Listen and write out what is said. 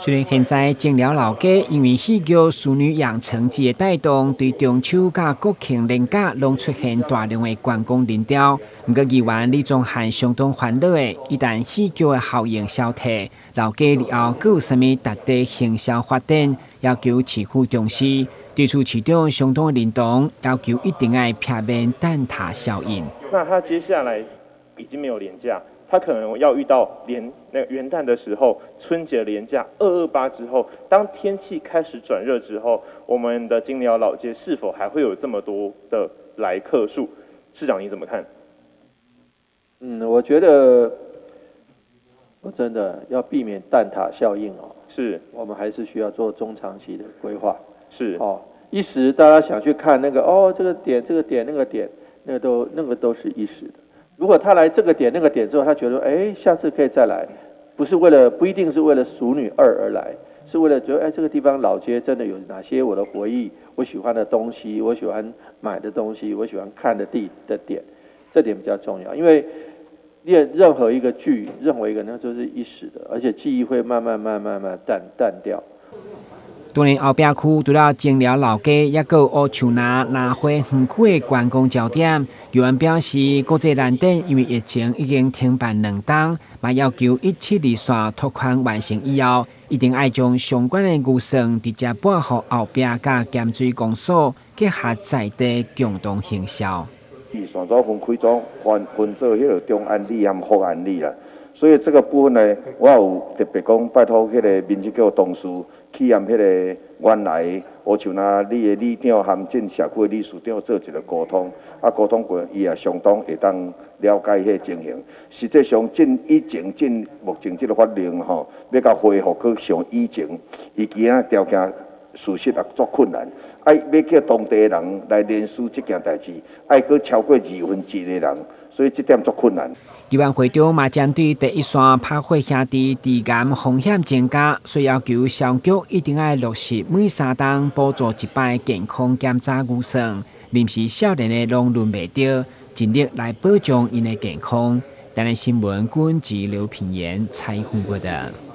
雖然現在菁寮老街因為戲劇《淑女養成記》的帶動，對中秋佮國慶連假攏出現大量的觀光人潮。毋過議員李宗翰相當煩惱的，一旦戲劇的效應消退，老街日後閣有啥物值得行銷發展，要求市府重視。對此市長相當認同，要求一定愛避免蛋撻效應。那他接下來已經沒有連假。他可能要遇到連那個元旦的時候，春節連假228之後，當天氣開始轉熱之後，我們的菁寮老街是否還會有這麼多的來客數？市長你怎麼看？我覺得我真的要避免蛋撻效應哦。我們還是需要做中長期的規劃。哦，一時大家想去看那個哦，這個點、這個點、那個點，那個都是一時的。如果他來這個點那個點之後，他覺得哎，下次可以再來，不是為了不一定是為了《淑女二》而來，是為了覺得哎，這個地方老街真的有哪些我的回憶，我喜歡的東西，我喜歡買的東西，我喜歡看的地的點，這點比較重要。因為任何一個劇，任何一個那都是一時的，而且記憶會慢慢慢慢慢淡淡掉。當然後壁區除了菁寮老街，抑閣有烏樹林、蘭花園區的觀光焦點。議員表示，國際蘭展因為疫情已經停辦2冬，嘛要求17/2線拓寬完成以後，一定愛將相關的預算直接撥予後壁佮鹹水公所，結合在地共同行銷。線組分開組，分分做彼個中安里和福安里啦。所以這個部分呢，我有特別講拜託彼個民政局同事去和彼個原來烏樹林里的里長和這社區的理事長做一個溝通，溝通過，伊也相當會當了解彼個情形。實際上，進以前進目前這個法令吼，欲共恢復去像以前，伊其他條件事實也足困難。欲叫當地人來聯署這件代誌，愛閣超過1/2個人，所以這點足困難。議員會長嘛針對第一線拍火兄弟致癌風險增加，所以要求消防局一定愛落實每3冬補助一擺健康檢查預算，臨時少年的攏輪袂著，盡力來保障𪜶的健康。台南新聞君及劉品言採訪報導。